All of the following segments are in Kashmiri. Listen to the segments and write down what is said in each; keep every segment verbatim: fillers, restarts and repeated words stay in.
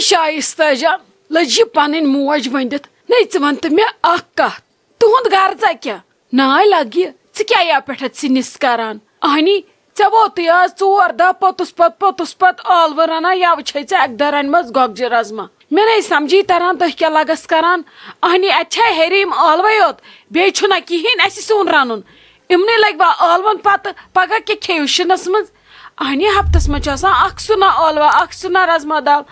شایستہ جان، لٔج یہِ پنٕنۍ موج ؤنِتھ۔ نے، ژٕ وَن تہٕ مےٚ اکھ کتھ، تُہُنٛد غرضا کیٛاہ؟ ناے لگہِ، ژٕ کیٛاہ یَپٮ۪ٹھ اَتھ سِنِس کران؟ اہنی، ژےٚ ووتُے آز ژور دۄہ پوٚتُس پتہٕ، پوٚتُس پتہٕ ٲلوٕ رنان، یَوٕ چھے ژےٚ اَکہِ دۄہ رنِمٕژ گۄگجہِ رزما۔ مےٚ نے سمجھی تران تُہۍ کیٛاہ لگس کران۔ اہنی، اَتہِ چھا ہیٚرِ یِم ٲلوَے یوت، بیٚیہِ چھُنہ کِہیٖنۍ اَسہِ سیُن رنُن۔ یِمنٕے لگہِ وۄنۍ ٲلوَن پتہٕ، پگاہ کیٛاہ کھیٚیِو شِنَس منٛز؟ اہنی، ہفتس منٛز چھُ آسان اکھ سیُنہ ٲلوٕ، اکھ سیُنہ رزما دال،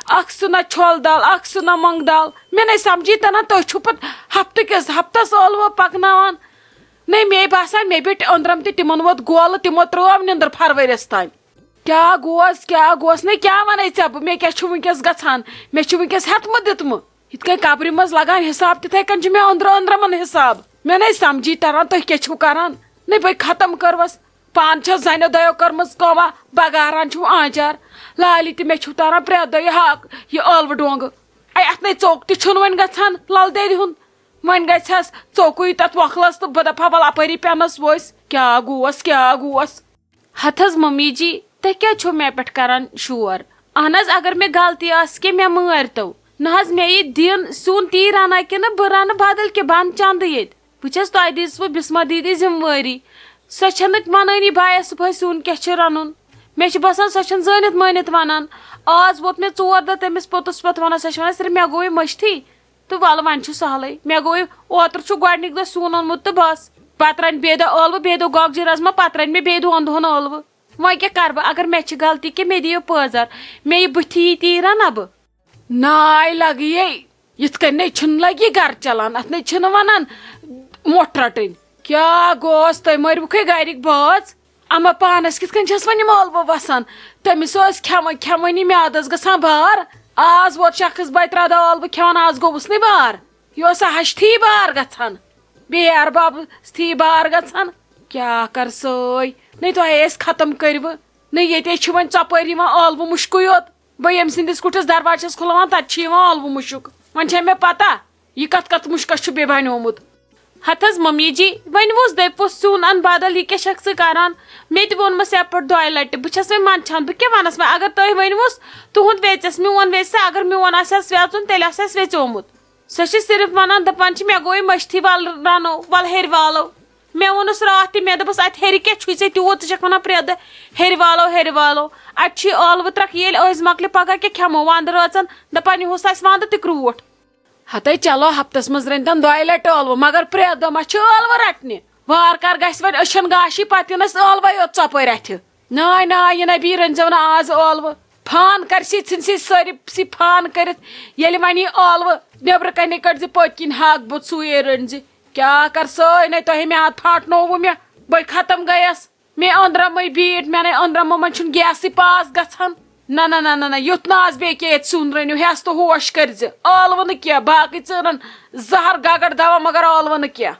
اکھ سیُنہ چھولہٕ دال، اکھ سیُنہ مۄنٛگہٕ دال۔ مےٚ نے سمجھی تران، تُہۍ چھِو پتہٕ ہفتہٕ کِس ہفتس ٲلوٕ پکناوان۔ نے، مے باسان، مے بیٹھ أنٛدرم تہِ تِمن ووت گولہٕ، تِمو ترٲو نِندٕر فرؤریس تام۔ کیٛاہ گوس، کیٛاہ گوس؟ نے، کیٛاہ ونے ژےٚ بہٕ؟ مےٚ کیٛاہ چھُ وٕنکیٚس گژھان؟ مےٚ چھُ وٕنکیٚس ہٮ۪تھ مہٕ دیُتمُت۔ یِتھ کٔنۍ قبرِ منٛز لگان حساب، تِتھے کٔنۍ چھُ مےٚ أنٛدرٕ أنٛدرمن حساب۔ مےٚ نے سمجھی تران، تُہۍ کیٛاہ چھِو کران؟ نے، بٔے ختم کٔروس۔ پانہٕ چھَس زَنیو دۄیو کٔرمٕژ کٲما، بگاران چھُو آنٛچار۔ لالہِ تہِ مےٚ چھُو تاران پرٛٮ۪تھ دۄہ یہِ ہاکھ، یہِ ٲلوٕ ڈونٛگہٕ۔ اے، اَتھ نے ژوٚک تہِ چھُنہٕ وۄنۍ گژھان لَل دٮ۪دِ ہُنٛد۔ وۄنۍ گژھِ ہَس ژوٚکُے تَتھ وۄکھلَس تہٕ بہٕ دَپہٕ ہا، وَلہٕ اَپٲری پٮ۪نَس ؤسۍ۔ کیٛاہ گوس، کیٛاہ گوس؟ ہتہٕ حظ ممی جی، تُہۍ کیٛازِ چھِو مےٚ پٮ۪ٹھ کران شور؟ اہن حظ، اگر مےٚ غلطی آسہِ کہِ مےٚ مٲرۍ تو۔ نہ حظ، مےٚ یہِ دِن سیُن تی رَنہ کِنہٕ بہٕ رَنہٕ بدل کینٛہہ، بہٕ اَنہٕ چندٕ ییٚتہِ۔ بہٕ چھَس تۄہہِ دِژوٕ بسمہ دیٖدی ذمہٕ وٲری۔ سۄ چھَنہٕ وَنٲنی بایَس صُبحٲے سیُن کیٛاہ چھُ رَنُن۔ مےٚ چھُ باسان سۄ چھَنہٕ زٲنِتھ مٲنِتھ وَنان۔ آز ووت مےٚ ژور دۄہ تٔمِس پوٚتُس پَتہٕ وَنان، سۄ چھِ وَنان صرف مےٚ گوٚوُے مٔشتھٕے۔ تہٕ وَلہٕ وۄنۍ چھُ سہلٕے۔ مےٚ گوٚوُے اوترٕ چھُ گۄڈٕنِکۍ دۄہ سیُن اوٚنمُت تہٕ بَس۔ پَتہٕ رَنہِ بیٚیہِ دۄہ ٲلوٕ، بیٚیہِ دۄہ گۄگجہِ رَزما، پَتہٕ رَنہِ مےٚ بیٚیہِ دۄن دۄہَن ٲلوٕ۔ وۄنۍ کیٛاہ کَرٕ بہٕ؟ اگر مےٚ چھِ غلطی کہِ مےٚ دِیِو پٲزار۔ مےٚ یہِ بٕتھِ یی تی رَنہ بہٕ۔ ناے لگیے، یِتھ کٔنۍ نے چھُنہٕ لگی گرٕ چلان، اتھ نے چھِنہٕ ونان مۄٹھ رٹٕنۍ۔ کیٛاہ گوس، تۄہہِ مٲرِوُکھے گرِکۍ بٲژ؟ اما پانس کِتھ کٔنۍ چھس وۄنۍ یِم ٲلوٕ وسان؟ تٔمِس اوس کھٮ۪وان کھٮ۪وٲنی میادس گژھان بار۔ آز ووت شخص بتہِ ردا ٲلوٕ کھٮ۪وان، آز گوٚوُس نہٕ بار۔ یہِ اوس ہشتھی بار گژھان، بیٚیہِ اربابس تھی بار گژھان۔ کیٛاہ کر سٲے؟ نے تۄہے أسۍ ختم کٔرِوٕ۔ نے ییٚتے چھِ وۄنۍ ژۄپٲرۍ یِوان ٲلوٕ مُشکُے یوت۔ بہٕ ییٚمۍ سٕنٛدِس کُٹھِس دروازٕ چھَس کھُلاوان، تَتہِ چھِ یِوان ٲلوٕ مُشُک۔ وۄنۍ چھےٚ مےٚ پَتہ، یہِ کَتھ کَتھ مُشکَس چھُ بیٚیہِ بَنیومُت۔ ہَتہٕ حظ مٔمی جی، وۄنۍ ووٚس دٔپۍ پوٚس سیُن اَن بدل، یہِ کیٛاہ چھَکھ ژٕ کَران؟ مےٚ تہِ ووٚنمَس یَپٲرۍ دۄیہِ لَٹہِ، بہٕ چھَس وۄنۍ منٛدچھان، بہٕ کیٛاہ وَنَس وۄنۍ؟ اگر تۄہہِ ؤنۍوُس، تُہُنٛد ویژٮ۪س، میون ویژِ سا، اگر میون آسہِ ہَس ویژُن، تیٚلہِ آسہِ اَسہِ ویژیومُت۔ سۄ چھِ صرف وَنان، دَپان چھِ، مےٚ گوٚوُے مٔشتھٕے، وَلہٕ رَنو، وَلہٕ ہیٚرِ والو۔ مےٚ ووٚنُس راتھ تہِ، مےٚ دوٚپُس، اَتہِ ہیٚرِ کیٛاہ چھُے ژےٚ تیوٗت؟ ژٕ چھَکھ وَنان پرٛٮ۪تھ دۄہ، ہیٚرِ والو، ہیٚرِ والو۔ اَتہِ چھُے ٲلوٕ ترٛکھ، ییٚلہِ أزۍ مۄکلہِ پَگاہ کیٛاہ کھٮ۪مو؟ وَندٕ رٲژَن دَپان، یِہُس آسہِ وَندٕ تہِ کرٛوٗٹھ۔ ہَتَے چلو، ہفتَس منٛز رٔنۍتَن دۄیہِ لَٹہِ ٲلوٕ، مگر پرٛٮ۪تھ دۄہ ما چھِ ٲلوٕ رَٹنہِ؟ وارٕ کار گژھِ وۄنۍ أچھَن گاشی، پَتہٕ یِنَس ٲلوَے یوت ژۄپٲرۍ اَتھِ۔ ناے، ناے، یہِ نبی رٔنۍزیو نہٕ آز ٲلوٕ۔ فان کر سی، ژھٕن سی سٲری سی فان کٔرِتھ۔ ییٚلہِ وۄنۍ یہِ ٲلوٕ نیٚبرٕ کَنہِ کٔڑۍ زِ، پٔتۍ کِنۍ ہاکھ بُتھ سُے رٔنۍ زِ۔ کیٛاہ کر سٲے نے تۄہہِ میاد پھاٹنووُ مےٚ؟ بٔے ختم گٔیَس۔ مےٚ أنٛدرَمٕے بیٖٹھ، مےٚ نے أنٛدرَمہٕ منٛز چھُنہٕ گیسٕے پاس گژھان۔ نہ، نہ، نہ، نہ، نہ، یُتھ نہٕ آز بیٚیہِ کینٛہہ ییٚتہِ سیُن رٔنِو، ہٮ۪س تہٕ ہوش کٔرۍ زِ۔ ٲلوٕ نہٕ کینٛہہ، باقٕے ژٕ رَن زَہر گگر دوا، مگر ٲلوٕ نہٕ کینٛہہ۔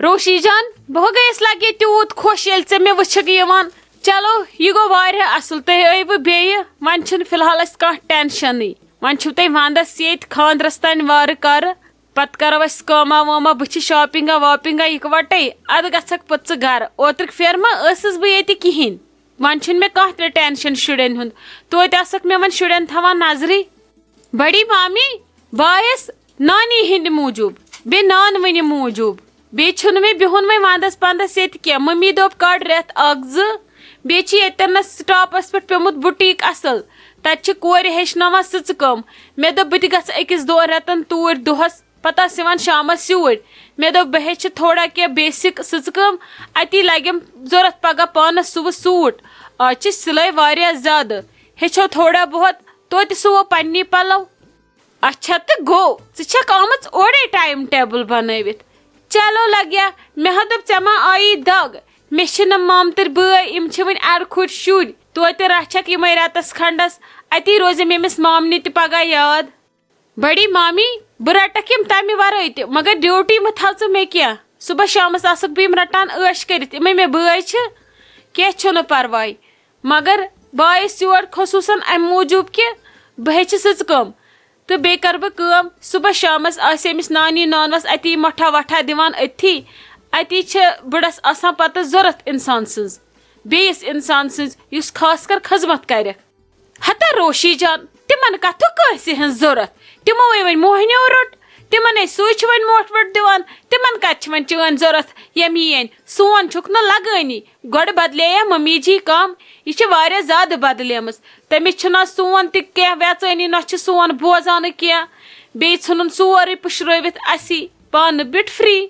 روشی جان، بہٕ ہو گٔیَس لگے تیوٗت خۄش ییٚلہِ ژےٚ مےٚ وٕچھکھ یِوان۔ چلو، یہِ گوٚو واریاہ اَصٕل، تُہۍ ٲیوٕ بیٚیہِ، وۄنۍ چھُنہٕ فی الحال اَسہِ کانٛہہ ٹٮ۪نشَنٕے۔ وۄنۍ چھِو تُہۍ وَندَس ییٚتۍ خانٛدرَس تانۍ وارٕ کارٕ، پَتہٕ کَرو أسۍ کٲما وٲما، بہٕ چھِ شاپِنٛگا واپِنٛگا یِکوَٹَے، اَدٕ گژھکھ پَتہٕ ژٕ گَرٕ۔ اوترٕکۍ پھِرِ ما ٲسٕس بہٕ ییٚتہِ کِہیٖنۍ؟ وۄنۍ چھُنہٕ مےٚ کانٛہہ تہِ ٹٮ۪نشَن شُرٮ۪ن ہُنٛد، توتہِ آسَکھ مےٚ وۄنۍ شُرٮ۪ن تھاوان نظرٕے۔ بڑی مامی، بایس نانی ہٕنٛدِ موٗجوٗب، بیٚیہِ نانوٕنہِ موٗجوٗب۔ بیٚیہِ چھُنہٕ مےٚ بِہُن وۄنۍ ونٛدس پندس ییٚتہِ کینٛہہ۔ مٔمی دوٚپ، کڑ رٮ۪تھ اکھ زٕ۔ بیٚیہِ چھِ ییٚتٮ۪ن نس سٹاپس پٮ۪ٹھ پیوٚمُت بُٹیٖک اصل۔ تتہِ چھِ کورِ ہیٚچھناوان سٕژٕ کٲم۔ مےٚ دوٚپ، بہٕ تہِ گژھٕ أکِس دۄن رٮ۪تن توٗرۍ دۄہس، پتہٕ آسہٕ یِوان شامس یوٗرۍ۔ مےٚ دوٚپ، بہٕ ہیٚچھِ تھوڑا کینٛہہ بیسک سٕژٕ کٲم، اتی لگٮ۪م ضروٗرت پگاہ پانس سُوٕ سوٗٹ۔ آز چھِ سِلٲے واریاہ زیادٕ، ہیٚچھو تھوڑا بہت، توتہِ سُوو پننی پلو۔ اچھا تہٕ گوٚو، ژٕ چھکھ آمٕژ اورے ٹایم ٹیبل بنٲوِتھ۔ چلو لگیا، مےٚ ہا دوٚپ ژےٚ ما آیی دگ؟ مےٚ چھِنہٕ مامتٕرۍ بٲے، یِم چھِ وٕنہِ اَرٕ کھُرۍ شُرۍ۔ توتہِ رچھکھ یِمے رٮ۪تس کھنڈس، اتی روزٮ۪م ییٚمِس مامنہِ تہِ پگاہ یاد۔ بڑی مامی، بہٕ رٹکھ یِم تمہِ ورٲے تہِ، مگر ڈیوٹی مہ تھاو ژٕ مےٚ کینٛہہ۔ صبح شامس آسکھ بہٕ یِم رٹان عٲش کٔرِتھ، یِمے مےٚ بٲے چھِ۔ کینٛہہ چھُنہٕ پرواے۔ مگر بہٕ آیس یور خصوٗصن امہِ موٗجوٗب کہِ بہٕ ہیٚچھِ سٕژٕ کٲم۔ تہٕ بیٚیہِ کرٕ بہٕ کٲم، صبح شامس آسہِ أمِس نانی نانوس اتی مۄٹھا وۄٹھا دِوان أتھی۔ اتی چھِ بٕڑس آسان پتہٕ ضروٗرت انسان سٕنٛز، بیٚیِس انسان سٕنٛز، یُس خاص کر خدمت کرِ۔ ہتا روشی جان، تِمن کتھٕ کٲنٛسہِ ہٕنٛز ضروٗرت؟ تِمو ہے وۄنۍ موہنیو روٚٹ، تِمن ہے سُے چھُ وۄنۍ موٹھ ووٚٹ دِوان، تِمن کتہِ چھِ وۄنۍ چٲنۍ ضروٗرت؟ یہِ میٲنۍ سون چھُکھ نہٕ لگٲنی۔ گۄڈٕ بدلییا ممی جی کم، یہِ چھِ واریاہ زیادٕ بدلیمٕژ۔ تٔمِس چھُنہٕ سون تہِ کینٛہہ ویژٲنی، نہ چھُ سون بوزانٕے کینٛہہ۔ بیٚیہِ ژھٕنُن سورُے پُشرٲوِتھ اَسی، پانہٕ بِٹ فری۔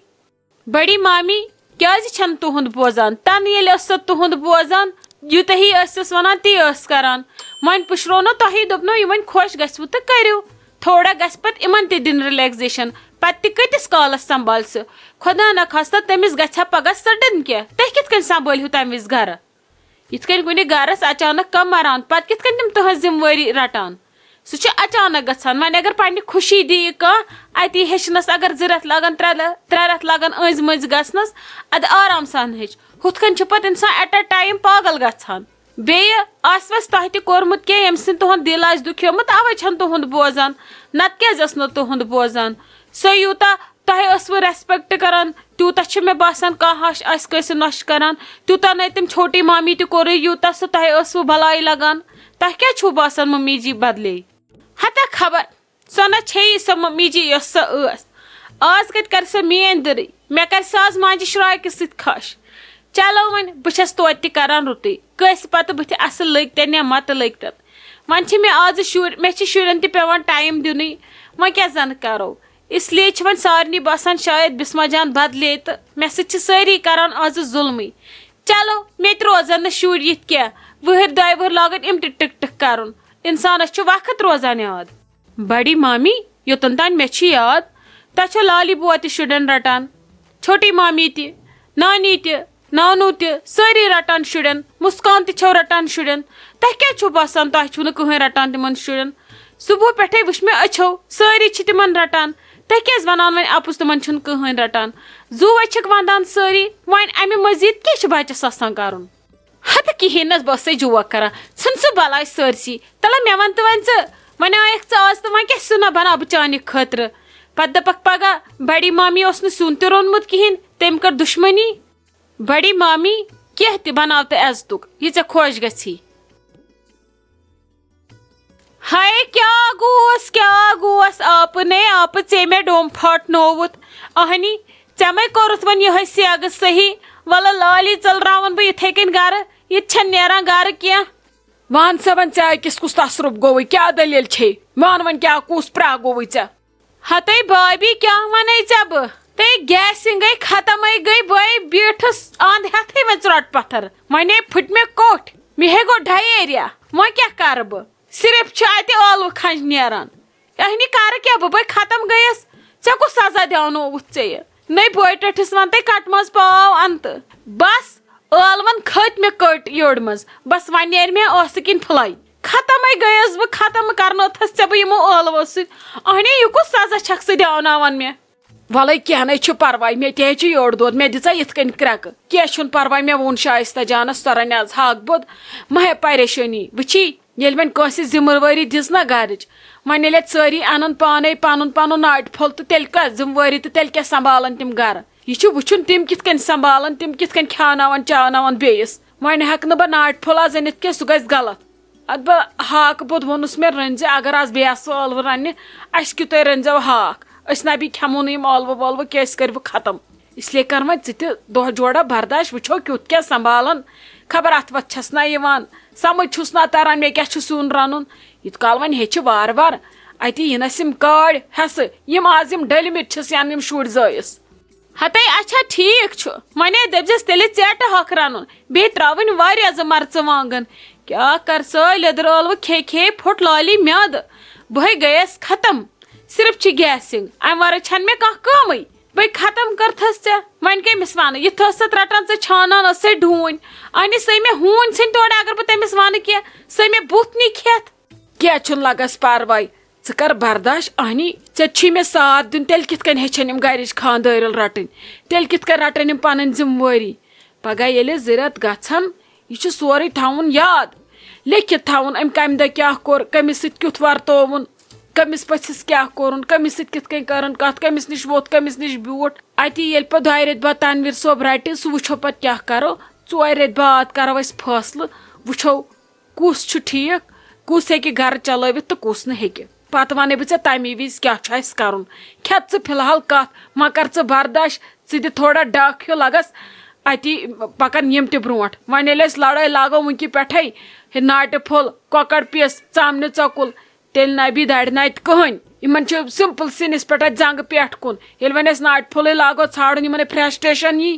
بڑی مامی کیازِ چھَنہٕ تُہُنٛد بوزان؟ تَنہٕ ییٚلہِ ٲس سۄ تُہُنٛد بوزان، یوٗتاہ ہی ٲسٕس وَنان، تی ٲس کَران۔ وۄنۍ پُشرو نہٕ تۄہی، دوٚپنو، یہِ وۄنۍ خۄش گژھِوٕ تہٕ کٔرِو۔ تھوڑا گژھِ پَتہٕ یِمَن تہِ دِنۍ رِلیکزیشَن۔ پَتہٕ تہِ کۭتِس کالَس سنبھالہِ سُہ؟ خۄدا نہ خواستہ تٔمِس گژھِ ہا پَگاہ سٔڈٕن کینٛہہ۔ تُہۍ کِتھ کٔنۍ سنبھٲلِو تَمہِ وِزِ گَرٕ؟ یِتھ کٔنۍ کُنہِ گَرَس اچانک کانٛہہ مَران، پَتہٕ کِتھ کٔنۍ تِم تُہٕنٛز ذِمہٕ وٲری رَٹان؟ سُہ چھُ اچانک گژھان۔ وۄنۍ اگر پننہِ خوشی دِیہِ کانٛہہ، اتی ہیٚچھنس اگر زٕ رٮ۪تھ لگن، ترٛےٚ لہ-، ترٛےٚ رٮ۪تھ لگن أنٛزۍ مٔنٛزۍ گژھنس، ادٕ آرام سان ہیٚچھ۔ ہُتھ کٔنۍ چھُ پتہٕ انسان at a time پاگل گژھان۔ بیٚیہِ آسہِ وس تۄہہِ تہِ کوٚرمُت کینٛہہ، ییٚمہِ سۭتۍ تُہُنٛد دِل آسہِ دُکھیومُت، اوے چھَنہٕ تُہُنٛد بوزان، نتہٕ کیازِ ٲس نہٕ تُہُنٛد بوزان؟ سۄ یوٗتاہ تۄہہِ ٲسوٕ respect کران، تیوٗتاہ چھُ مےٚ باسان کانٛہہ ہش آسہِ کٲنٛسہِ نۄشہِ کران، تیوٗتاہ نے تٔمۍ چھوٹی مامی تہِ کوٚرُے، یوٗتاہ سۄ تۄہہِ ٲسوٕ بلاے لگان۔ تۄہہِ کیٛاہ چھُو باسان ممی جی بدلے؟ ہتا خبر، سۄ نہ چھیی سۄ ممی جی یۄس سۄ ٲس۔ آز کتہِ کرِ سۄ میٲنۍ دٕرٕے؟ مےٚ کرِ سۄ آز ماجہِ شراکہِ سۭتۍ خش۔ چلو وۄنۍ، بہٕ چھَس توتہِ تہِ کران رُتُے۔ کٲنٛسہِ پتہٕ بٕتھِ اصٕل لٔگۍ تن یا متہٕ لٔگۍ تن۔ وۄنۍ چھِ مےٚ آزٕ شُرۍ، مےٚ چھِ شُرٮ۪ن تہِ پٮ۪وان time دیُنٕے۔ وۄنۍ کیٛاہ زن کرو؟ اس لیے چھِ وۄنۍ سارنٕے باسان شاید بسمہ جان بدلے تہٕ مےٚ سۭتۍ چھِ سٲری کران آزٕ ظُلمٕے۔ چلو، مےٚ تہِ روزن نہٕ شُرۍ یِتھ کینٛہہ۔ وٕہٕرۍ دۄیہِ وٕہٕرۍ لاگن یِم تہِ ٹِک ٹِک کرُن۔ انسانس چھُ وقت روزان یاد۔ بڑی مامی، یوٚتن تام مےٚ چھِ یاد، تۄہہِ چھو لالی بوا تہِ شُرٮ۪ن رٹان، چھوٹی مامی تہِ، نانی تہِ، نانو تہِ، سٲری رٹان شُرٮ۪ن، مسکان تہِ چھو رٹان شُرٮ۪ن۔ تۄہہِ کیٛازِ چھُو باسان تۄہہِ چھُو نہٕ کٕہٕنۍ رٹان تِمن شُرٮ۪ن؟ صبح پٮ۪ٹھے وٕچھ مےٚ أچھو، سٲری چھِ تِمن رٹان۔ تۄہہِ کیٛازِ ونان وۄنۍ اپُز تِمن چھُنہٕ کٕہٕنۍ رٹان؟ زُو ہے چھِکھ ونٛدان سٲری، وۄنۍ امہِ مزید کیٛاہ چھُ بچس آسان کرُن؟ ہتہٕ کِہیٖنۍ نس، بہٕ ٲسے joke کران۔ ژھٕن سُہ بلاے سٲرسی۔ تلہ مےٚ ون تہٕ وۄنۍ ژٕ، وۄنۍ آیکھ ژٕ آز تہٕ وۄنۍ کیٛاہ سیُنہ بناو بہٕ چانہِ خٲطرٕ؟ پتہٕ دپکھ پگاہ، بڑی مامی اوس نہٕ سیُن تہِ روٚنمُت کِہیٖنۍ، تٔمۍ کٔر دُشمنی۔ بڑی مامی، کینٛہہ تہِ بناو تہٕ عزتُک، یہِ ژےٚ خۄش گژھی۔ ہاے کیٛاہ گوس، کیٛاہ گوس، آپہٕ نے آپہٕ، ژےٚ مےٚ ڈوٚم پھاٹنووُتھ۔ اہنی، ژےٚ مَے کوٚرُتھ وۄنۍ یِہوٚے سیگہٕ صحیح؟ وَلہٕ لٲلی ژٔلراوَن بہٕ یِتھَے کٔنۍ گَرٕ، یہِ تہِ چھَنہٕ نیران گَرٕ کینٛہہ۔ وَن سا وۄنۍ، ژےٚ کِس کُس تصرُف گوٚوُے؟ کیٛاہ دٔلیٖل چھے؟ وَن وۄنۍ، کیٛاہ کُس پرٛاہ گوٚوُے ژےٚ؟ ہتے بھابی، کیٛاہ وَنے ژےٚ بہٕ؟ تے گیسِنٛگ گٔے ختمے گٔے، بہٕ بیٖٹھٕس اَنٛد ہٮ۪تھٕے وۄنۍ ژرٛۄٹ پَتھر۔ وۄنۍ ہے پھٕٹۍ مےٚ کوٚٹھۍ، مےٚ ہے گوٚو ڈہیریا۔ وۄنۍ کیٛاہ کَرٕ بہٕ؟ صرف چھُ اَتہِ ٲلوٕ کھَنٛج نیران۔ اہنہِ کَرٕ کیٛاہ بہٕ؟ بہٕ ختم گٔیَس۔ ژےٚ کُس سزا دیٛاونووُتھ ژےٚ یہِ؟ نٔے بٲے ٹٲٹھِس وَن تَے کَٹہٕ ماز پاو اَنتہٕ۔ بَس، ٲلوَن کھٔتۍ مےٚ کٔٹۍ یٔڈ منٛز۔ بَس، وۄنۍ نیرِ مےٚ ٲسہٕ کِنۍ پھٕلَے۔ ختمے گٔیَس بہٕ، ختم کرنٲوتھس ژےٚ بہٕ یِمو ٲلوو سۭتۍ۔ اہنہِ، یہِ کُس سزا چھکھ ژٕ دیاوناوان مےٚ؟ وَلَے کینٛہہ نَے چھُ پرواے، مےٚ تہِ ہے چھُ یوٚڑ دود، مےٚ دِژا یِتھ کٔنۍ کرٛٮ۪کہٕ۔ کینٛہہ چھُنہٕ پرواے، مےٚ ووٚن شایستہ جانس، سۄ رَنہِ آز ہاکھ بوٚد، مہ ہے پریشٲنی۔ وٕچھی، ییٚلہِ وۄنۍ کٲنٛسہِ ذمہٕ وٲری دِژ نہ گرٕچ، وۄنۍ ییٚلہِ اَتہِ سٲری اَنَن پانے پنُن پنُن ناٹہِ پھوٚل تہٕ تیٚلہِ کَس ذمہٕ وٲری تہٕ تیٚلہِ کیٛاہ سنبھالن تِم گرٕ؟ یہِ چھُ وٕچھُن تِم کِتھ کٔنۍ سنبھالن، تِم کِتھ کٔنۍ کھیٛاوناون چاوناون بیٚیِس۔ وۄنۍ ہٮ۪کہٕ نہٕ بہٕ ناٹہِ پھوٚل آز أنِتھ کینٛہہ، سُہ گژھِ غلط۔ اَدٕ بہٕ ہاکہٕ بوٚد ووٚنُس مےٚ، رٔنۍ زِ اگر آز بیٚیہِ آسہٕ ٲلوٕ رَننہِ، اَسہِ کیُتھے رٔنۍ زیو ہاکھ؟ أسۍ نہ بیٚیہِ کھٮ۪مو نہٕ یِم ٲلوٕ وٲلوٕ کینٛہہ، أسۍ کٔرۍ وٕ ختم۔ اس لیے کر وۄنۍ ژٕ تہِ دۄہ جوڑا برداش، وٕچھو کیُتھ کیٛاہ سنبھالن۔ خبر اَتھ وَتھ چھَس نہ یِوان، سمجھ چھُس نہ تران مےٚ کیٛاہ چھُ سیُن رَنُن۔ یوٗت کال وۄنۍ ہیٚچھِ وارٕ وارٕ، اَتہِ یِنَس یِم کاڑۍ ہٮ۪سہٕ، یِم آز یِم ڈٔلۍ مٕتۍ چھِس یَنہٕ یِم شُرۍ زٲیِس۔ ہتے اچھا ٹھیٖک چھُ، وۄنے دٔپزٮ۪س تیٚلہِ ژیٹہٕ ہۄکھ رَنُن، بیٚیہِ ترٛاوٕنۍ واریاہ زٕ مرژٕ وانٛگن۔ کیٛاہ کر سۄ لیٚدٕر ٲلوٕ کھے کھے پھوٚٹ لالی میادٕ، بہٕ ہے گٔیَس ختم۔ صرف چھِ گیسِنگ، اَمہِ ورٲے چھَنہٕ مےٚ کانٛہہ کٲمٕے۔ بٔے ختم کٔرتھس ژےٚ، وۄنۍ کٔمِس وَنہٕ؟ یہِ تھٲس ژٕ رَٹان ژٕ چھانان ٲس سۄے ڈوٗنۍ، اَنہِ سۄے مےٚ ہوٗنۍ ژھٕنۍ تورٕ، اگر بہٕ تٔمِس وَنہٕ کینٛہہ، سۄے مےٚ بُتھ نی کھٮ۪تھ۔ کینٛہہ چھُنہٕ لگس پرواے، ژٕ کر برداش اہنی، ژےٚ چھی مےٚ ساتھ دیُن، تیٚلہِ کِتھ کٔنۍ ہیٚچھن یِم گرِچ خانٛدٲرِل رٹٕنۍ؟ تیٚلہِ کِتھ کٔنۍ رٹن یِم پنٕنۍ ذمہٕ وٲری؟ پگاہ ییٚلہِ زٕ رٮ۪تھ گژھن، یہِ چھُ سورُے تھاوُن یاد، لیکھِتھ تھاوُن، أمۍ کمہِ دۄہ کیٛاہ کوٚر، کٔمِس سۭتۍ کیُتھ ورتووُن، کٔمِس پٔژھِس کیٛاہ کوٚرُن، کٔمِس سۭتۍ کِتھ کٔنۍ کٔرٕن کتھ، کٔمِس نِش ووٚتھ، کٔمِس نِش بیوٗٹھ۔ اتی ییٚلہِ پتہٕ دۄیہِ رٮ۪تۍ بعد تنویر صٲب رٹہِ، سُہ وٕچھو پتہٕ کیٛاہ کرو۔ ژورِ رٮ۪تۍ بعد کرو أسۍ فٲصلہٕ، وٕچھو کُس چھُ ٹھیٖک، کُس ہیٚکہِ گرٕ چلٲوِتھ تہٕ کُس نہٕ ہیٚکہِ۔ پتہٕ ونَے بہٕ ژےٚ تَمی وِزِ کیٛاہ چھُ اَسہِ کرُن۔ کھٮ۪تھ ژٕ فی الحال کَتھ، وۄنۍ کر ژٕ برداش، ژٕ دِ تھوڑا ڈاکھ ہیوٗ لَگس، اَتی پکن یِم تہِ برونٛٹھ۔ وۄنۍ ییٚلہِ أسۍ لڑٲے لاگو وٕنکہِ پٮ۪ٹھَے، ہے ناٹہِ پھوٚل، کۄکر پیٖس، ژامنہِ ژۄکُل، تیٚلہِ نہ بی دَرِ نہ اَتہِ کٕہٕنۍ۔ یِمن چھُ simple سِنِس پٮ۪ٹھ اَتہِ زنٛگہٕ پٮ۪ٹھ کُن۔ ییٚلہِ وۄنۍ أسۍ ناٹہِ پھوٚلٕے لاگو ژھانٛڈُن، یِمن ہے frustration یی۔